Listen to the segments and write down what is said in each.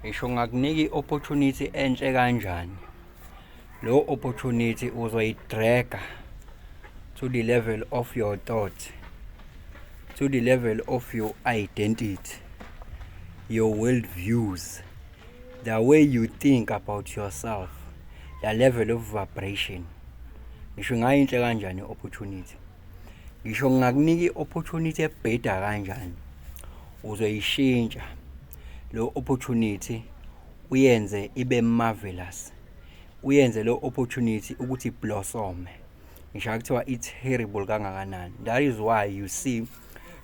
Ngisho ngakunika i-opportunity enhle kanjani, lo opportunity uzoyi-drag-a to the level of your thought, to the level of your identity, your world views, the way you think about yourself, the level of vibration. Ngisho ingayinhle kanjani i-opportunity, ngisho ngingakunika i-opportunity ebheda kanjani, uzoyishintsha lo opportunity, uyenze ibe marvelous, uyenze lo opportunity ukuthi blossom, ngisho kuthiwa i-terrible kangakanani. That is why you see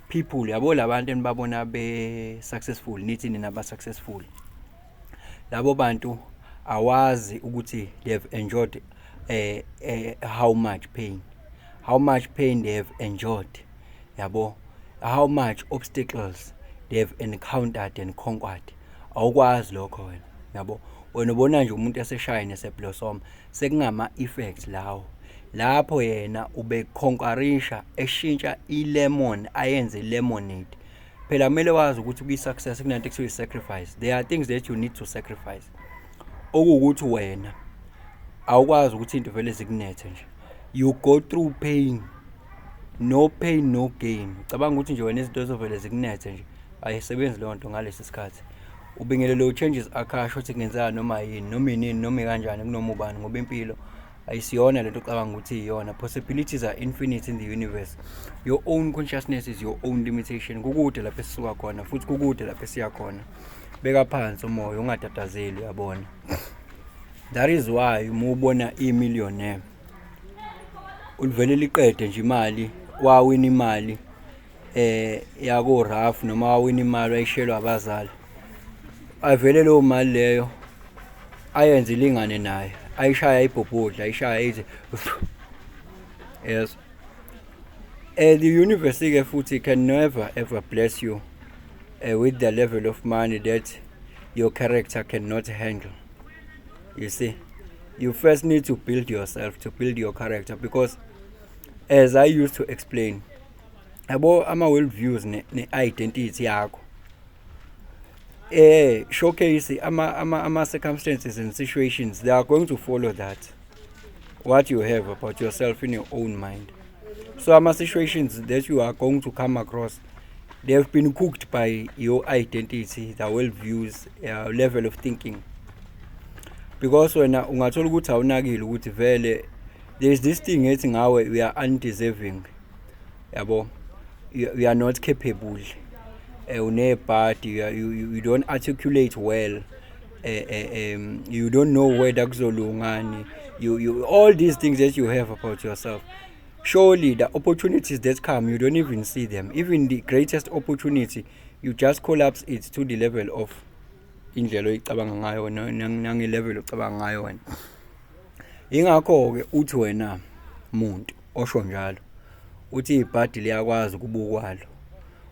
people, yabo, labantu enibabona be-successful, nithi nina ba-successful, labo bantu awazi ukuthi they have endured how much pain, how much pain they have endured, yabo, how much obstacles they have encountered and conquered. Awukwazi lokho wena, yabo. Wena ubona nje umuntu eseshine, eseblossom, sekungama effects lawo lapho yena ubeconquerisha, eshintsha ilemon ayenze lemonade. Phela kumele wazi ukuthi kwi-success kunento ekuthiwa i-sacrifice. There are things that you need to sacrifice, okuwukuthi wena awukwazi ukuthi into vele zikunethe nje. You go through pain. No pain, no gain. Ucabanga ukuthi nje wena izinto ezovele zikunethe nje, ayisebenzi leyo nto. Ngalesi sikhathi ubingelelo changes akhasho ukuthi kungenzeka noma yini, noma inini, noma kanjani, kunoma ubani, ngoba impilo ayisiyona lento ocabanga ukuthi iyona. Possibilities are infinite in the universe. Your own consciousness is your own limitation. Kukude lapho esisuka khona futhi kukude lapho esiya khona. Beka phansi umoya, ungatatazeli, uyabona. That is why uma ubona i-millionaire ulivele liqede nje imali, wawina imali yako RAF noma wawina imali wayishelwa abazali, avele leyo mali leyo ayenze ilingane naye, ayishaya ibhobhodla, ayishaya ithi yes. The universe ke futhi can never ever bless you with the level of money that your character cannot handle. You see, you first need to build yourself, to build your character, because as I used to explain, yabo, ama world views ne identity yakho showcase ama circumstances and situations. They are going to follow that, what you have about yourself in your own mind. So ama situations that you are going to come across, they have been cooked by your identity, the world views, your level of thinking, because wena ungathola ukuthi awunakile ukuthi vele there is this thing ethi ngawe we are undeserving, yabo, you are not capable, unebhadi, you don't articulate well, you don't know whether kuzolungani, you all these things that you have about yourself. Surely the opportunities that come, you don't even see them. Even the greatest opportunity, you just collapse it to the level of indlela oyicabanga ngayo nange-level ocabanga ngayo wena. Ingakho-ke uthi wena muntu osho njalo uthi ibhadi liyakwazi ukubukwalo,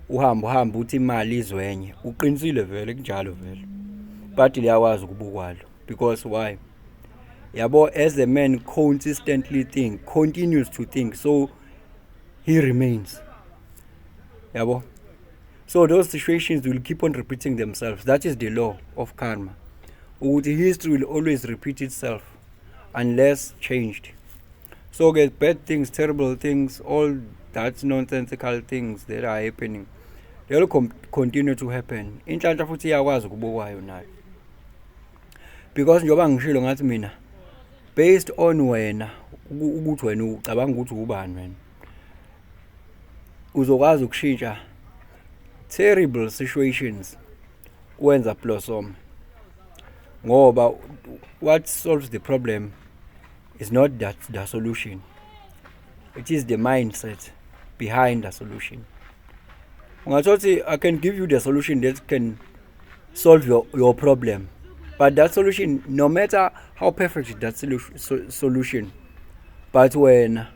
uhambe uhambe uthi imali izwenye. Uqinisile vele, kunjalo vele, ibhadi liyakwazi ukubukwalo. Because why? Yabo, as a man consistently think, continues to think, so he remains, yabo. So those situations will keep on repeating themselves. That is the law of karma, ukuthi history will always repeat itself unless changed. So get bad things, terrible things, all that nonsensical things that are happening, they'll continue to happen. Inhlanhla futhi iyakwazi ukubukwayo nayo, because njengoba ngishilo ngathi mina, based on wena ukuthi wena ucabanga ukuthi ubani wena, uzokwazi ukushintsha terrible situations wenza blossom, ngoba what solves the problem is not that the solution, it is the mindset behind the solution. Ungathothi I can give you the solution that can solve your problem, but that solution, no matter how perfect that solution, but wena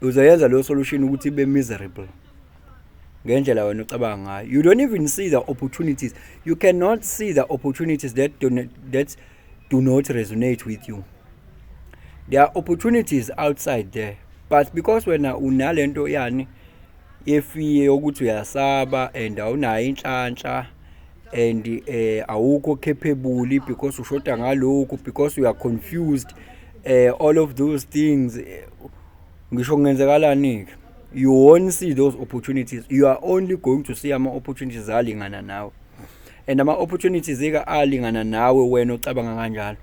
uzoyenza leyo solution ukuthi ibe miserable ngendlela wena ocabanga ngayo. You don't even see the opportunities. You cannot see the opportunities that do not resonate with you. There are opportunities outside there, but because wena unalento yani yefiye yokuthi uyasaba and awunayo inhlanhla. And awukho capable because ushoda ngalokhu, because you are confused, all of those things. Ngisho kungenzekalani-ke, you won't see those opportunities. You are only going to see ama-opportunities alingana nawe, and ama-opportunities-ke alingana nawe wena ocabanga kanjalo.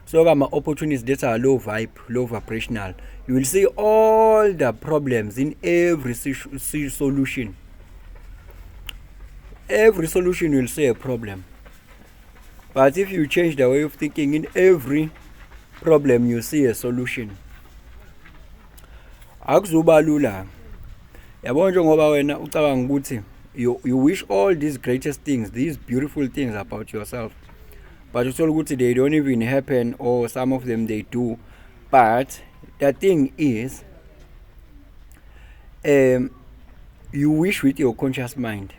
So ama-opportunities that are low vibe, low vibrational. You will see all the problems in every solution. Every solution, you will see a problem. But if you change the way of thinking, in every problem you see a solution. Akuzuba lula, yabo, njengoba wena ucabanga ukuthi you wish all these greatest things, these beautiful things about yourself, but uthola ukuthi they don't even happen, or some of them they do. But the thing is, you wish with your conscious mind,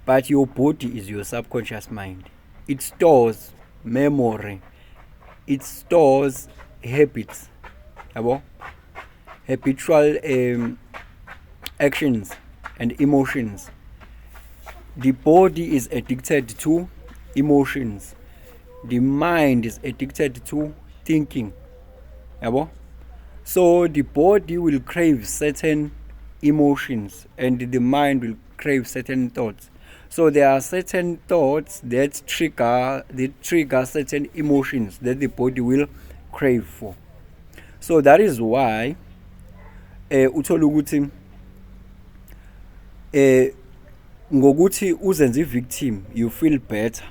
but your body is your subconscious mind. It stores memory, it stores habits, yabo, habitual actions and emotions. The body is addicted to emotions, the mind is addicted to thinking, yabo. So the body will crave certain emotions and the mind will crave certain thoughts. So there are certain thoughts that trigger certain emotions that the body will crave for. So that is why uthola ukuthi ngokuthi uzenze i-victim, you feel better,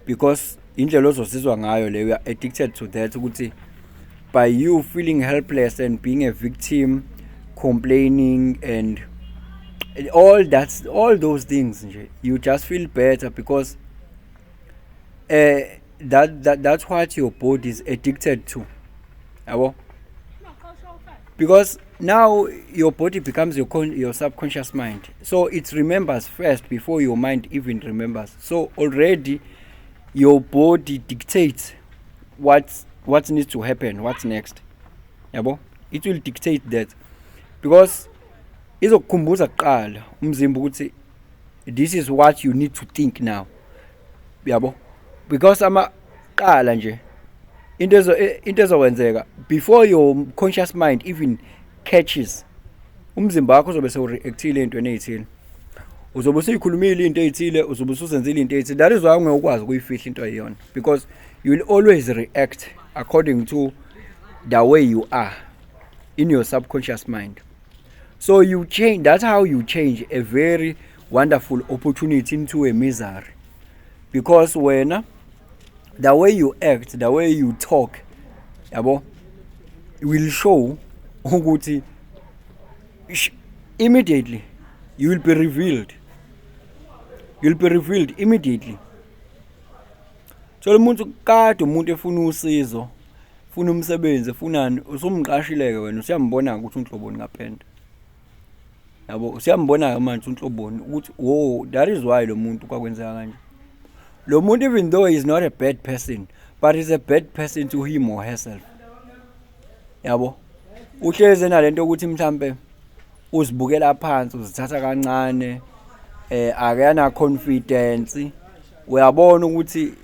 because indlela ozosizwa ngayo leyo, you are addicted to that, ukuthi by you feeling helpless and being a victim, complaining and all that, all those things nje, you just feel better because that's what your body is addicted to, yabo, because now your body becomes your subconscious mind. So it remembers first before your mind even remembers. So already your body dictates what needs to happen, what's next, yabo. It will dictate that because izokukhumbuza kuqala umzimba ukuthi this is what you need to think now, yabo, because amaqala nje into ezokwenzeka before your conscious mind even catches, umzimba wakho uzobe sewureactile entweni ezithile, uzobe usuyikhulumile into ezithile, uzobe usuzenzile into ezithile. That is why ungeke ukwazi ukuyifihla into eyiyona, because you will always react according to the way you are in your subconscious mind. So you change, that's how you change a very wonderful opportunity into a misery, because wena, the way you act, the way you talk, yabo, will show ukuthi immediately you will be revealed. You'll be revealed immediately. Thola umuntu kade umuntu efuna usizo, ufuna umsebenzi, efunani, usumqashile-ke wena, usuyambona ukuthi unhloboni ngapenda, yabo, usuyambona-ke manje unhloboni ukuthi, oh, that is why lo muntu kwakwenzeka kanje. Lo muntu, even though he's not a bad person, but he's a bad person to him or herself, yabo. Uhlezi nalento ukuthi mhlambe uzibukela phansi, uzithatha kancane, akana confidence. Uyabona ukuthi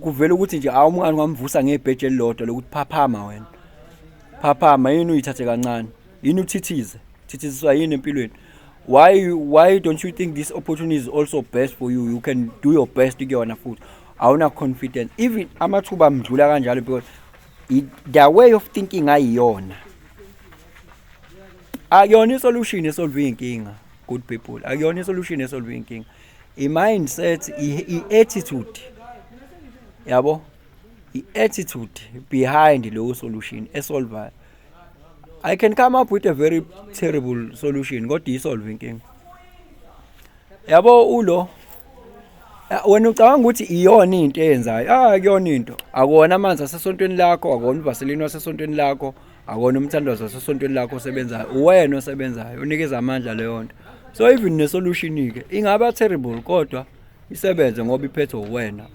kuvela ukuthi nje awumngani ungamvusa ngebheji elilodwa lokuthi phaphama wena, phaphama, yini uyithathe kancane, yini uthithize, thithiziswa yini empilweni? Why don't you think this opportunity is also best for you? You can do your best kuyona futhi awuna confidence. Even amathuba amdlula kanjalo because their way of thinking ayiyona, akuyona isolution esolve inkinga. Good people, akuyona isolution esolve inkinga. I-mindset, i-attitude, yabo, i-attitude behind leyo solution esolvayo. I can come up with a very terrible solution, kodwa isolve inkinga, yabo. Ulo wena ucabanga ukuthi iyona into eyenzayo, akuyona into. Akuwona amanzi asesontweni lakho, akuwona uvaseline wasesontweni lakho, akuwona umthandazo wasesontweni lakho osebenzayo. Uwena osebenzayo, unikeza amandla leyo nto. So even ne-solution-ke ingaba terrible, kodwa isebenze ngoba iphethwe uwena.